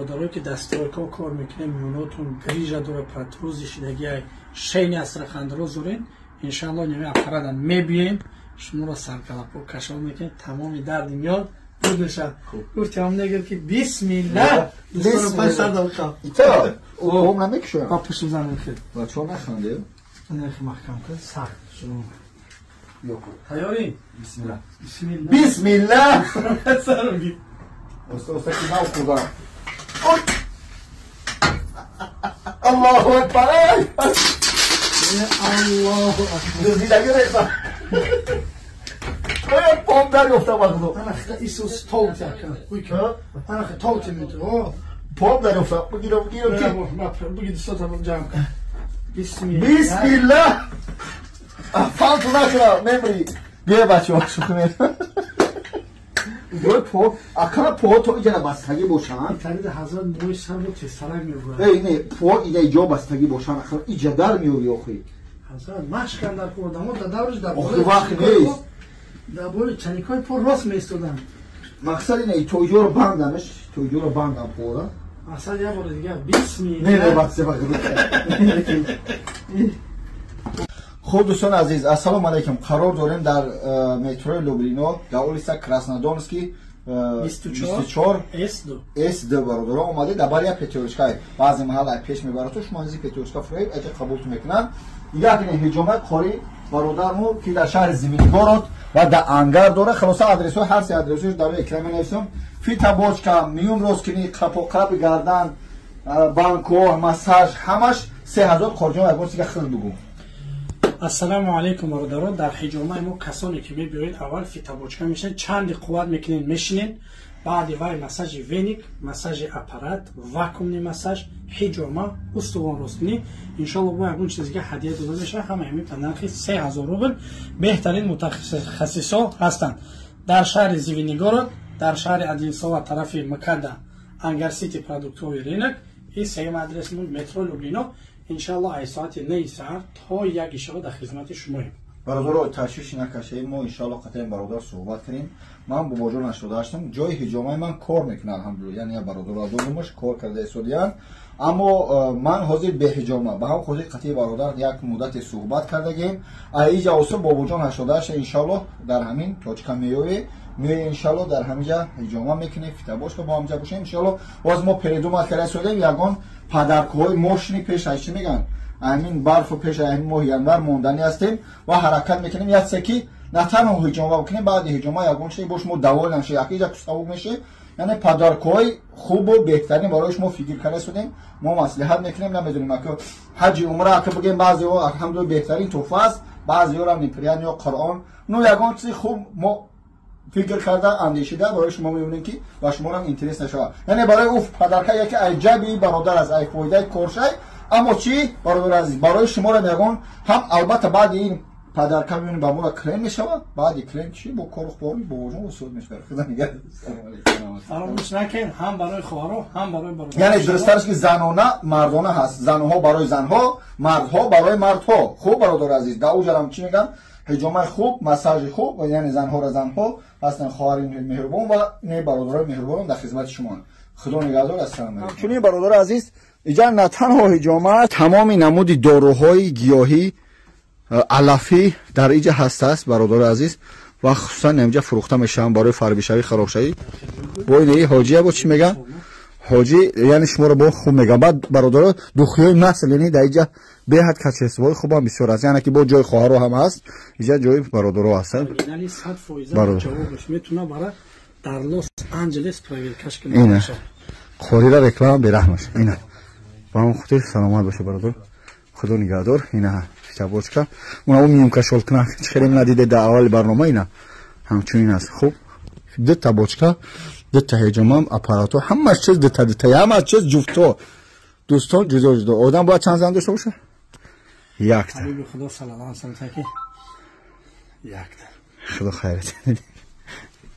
Бародарое ки дар стройка кор мекунем, миёнотон грижа дора, протрузии шидагиай, шейный остеохондроз дорен, иншалло ними аппарата мебием, шуморо саркалапо кашол мекунем, тамоми дарди миён буд мешавад. Гуфтиам негир ки бисмилла, дӯстоно пай сар дақиқа. Ита, ом намекушоям. Ба пушти зан хел. Ва чо наханде? Нахи маҳкам кун, сахт шумо. Ёку. Тайёрӣ? Бисмилла. Бисмилла. Бисмилла. Сар бигир. Оста оста ки нав хӯрдам. Ой! Аллоҳу акбар! Аллоҳу акбар. Дуздидаги рехтам. Ой, пом дарёфтам ба худо. Ана Исус толти ака. Уйка. Ана толти мету. О. Пом дарёфтам. Бигирам, бигирам ки. Бигир дӯстота ҷамъ кун. Бисмилла. Бисмилла. Фалту накунам, мемри. Биё бачаҳо, шӯхӣ мекунам. Ой, по, акана по то иҷара бастагӣ бошанд. Тариди ҳазрат мӯи сарро тезтарак мебурад. Эй, не, по ина иҷо бастагӣ бошанд, ахир иҷа дар меёви охи. Ҳазрат машкан дар одамо дар давриш дар Охи вақт нест. Дар бори чаникҳои по рост меистоданд. Мақсад ина то иҷоро бандамш, то иҷоро бандам пора. Мақсад як бори дигар бисмилла. Не, не, баъзе вақт. Хуб, дӯстони азиз, ассалому алайкум. Қарор дорем дар метрои Люблино, дар улица Краснодонский 24 С2. С2 бародаро омаде дар бари як пятёрочка. Баъзе маҳал ай пеш мебарад, шумо низи пятёрочка фурӯед, аҷа қабултон мекунанд. Як не ҳиҷома қори бародармо ки дар шаҳри Звенигород ва дар ангар дора. Хулоса адресҳои ҳар се адресҳош дар рӯи экран менависам. Фитобочка, миён росткунӣ, қапоқаби гардан, банкҳо, массаж, ҳамаш 3000 қорҷон. Ягон чига хел бугӯ. Ассалому алайкум, бародарон. Дар ҳиҷомаи мо касоне ки мебиёед, аввал фитобочка мешинед, чанде қувват мекунед, мешинед, баъди вай массажи веник, массажи аппарат, вакуумный массаж, ҳиҷома, устувон росткунӣ. Иншолло бо ягон чиз дига ҳадия дода мешавад. Ҳама ҳамин ба нархи 3000 рубл. Беҳтарин мутахассисҳо ҳастанд дар шаҳри Звенигород, дар шаҳри Одинцово, тарафи МКАДа, Ангар Сити, продуктовый рынок и сеюм адресмон метро Люблино. Иншалло ай соати 9 саҳар то 1 шаба дар хизмати шумоем. Бародаро, ташвиш накашед, мо иншалло қатъиян бародар суҳбат кунем. Ман бобоҷон нашуда ҳастам, ҷои ҳиҷомаи ман кор мекунад, алҳамдулилла. Яъне як бародаро додумаш кор карда истодиян. Аммо ман ҳозир беҳиҷома, ба ҳам хотир қатъи бародар як муддате суҳбат кардагем. Ай иҷа осо бобоҷон ҳаштода ҳашт иншалло дар ҳамин точка меёве. Меоем иншалло дар ҳаминҷа ҳиҷома мекунем, фитобочка бо ҳамҷа бошем иншалло. Боз мо передумат карда истодем, ягон падаркҳои мошини пеш ай чӣ мегӯянд, ҳамин барфу пеш ҳамин моҳи январ монданӣ ҳастем ва ҳаракат мекунем як чизе ки на танҳо ҳиҷома бикунем, баъди ҳиҷома ягон чизе бош мо давол намешем, як иҷа сабук мешем. Яъне падаркҳои хубу беҳтарин барои шумо фикр карда истодем. Мо маслиҳат мекунем, намедонем ака ҳаҷи умра ака бигем, баъзеҳо алҳамдулилла беҳтарин туҳфа аст, баъзеҳоро неприятно ё Қуръон. Ну ягон чизи хуб мо фикр карда, андешида барои шумо мебинем ки ба шуморам интерес нашавад. Яъне барои ӯ падарка яке айҷаби бародар аст, ай фоидаи коршай. Аммо чӣ, бародар азиз, барои шуморам ягон ҳам албатта баъди ин падарка мебинем ба моро крем мешавад, баъди крем чӣ бо кору хӯрӣ бобоҷон усуд мешавад. Худо нигаҳдор. Салому алайкум. Фаромӯш накунед, ҳам барои хоҳаро, ҳам барои бародар. Яъне дурусттараш ки занона мардона ҳаст, занҳо барои занҳо, мардҳо барои мардҳо. Хуб, бародар азиз, дар уҷарам чӣ мегӯям, ҳиҷомаи хуб, массажи хуб, яъне занҳоро занҳо ҳастанд, хоҳари меҳрубон ва не бародарои меҳрубон дар хизмати шумоанд. Худо нигаҳдор. Ассалому алайкум. Ҳамчунин бародари азиз, иҷа на танҳо ҳиҷома, тамоми намуди доруҳои гиёҳӣ, алафӣ дар иҷа ҳастааст, бародари азиз, ва хусусан инҷа фурӯхта мешаванд барои фарбишавӣ, харобшавӣ. Бо ин ҳоҷия бо чӣ мегӯянд? Ҳоҷӣ, яъне шуморо бо хуб мегӯям. Баъд бародаро, духиёи насл, яъне дар иҷа беҳад качествои хубам бисёр аст. Яъне ки бо ҷои хоҳаро ҳам ҳаст, иҷа ҷои бародаро ҳастанд. Оригинали 100% Бародар. ҷавобаш метуна бара дар Лос Анҷелес проверкаш кунад. Ина. Қорира реклама бераҳмаш. Ина. Ба ҳамон хотир саломат боша, бародар. Худо нигаҳдор. Ина фитобочка. Уна ӯ миёнка шол кунад. Чӣ хеле надиде дар аввали барнома, ина. Ҳамчунин аст. Хуб. Дута бочка, дута ҳиҷома, аппаратҳо, ҳама чиз дута дута, ҳама чиз ҷуфто. Дӯстон ҷудо ҷудо. Одам бояд чанд зан дошта боша? Якта. Ҳабиби Худо саллаллоҳу алайҳи васаллам ки якта. Худо хайрат.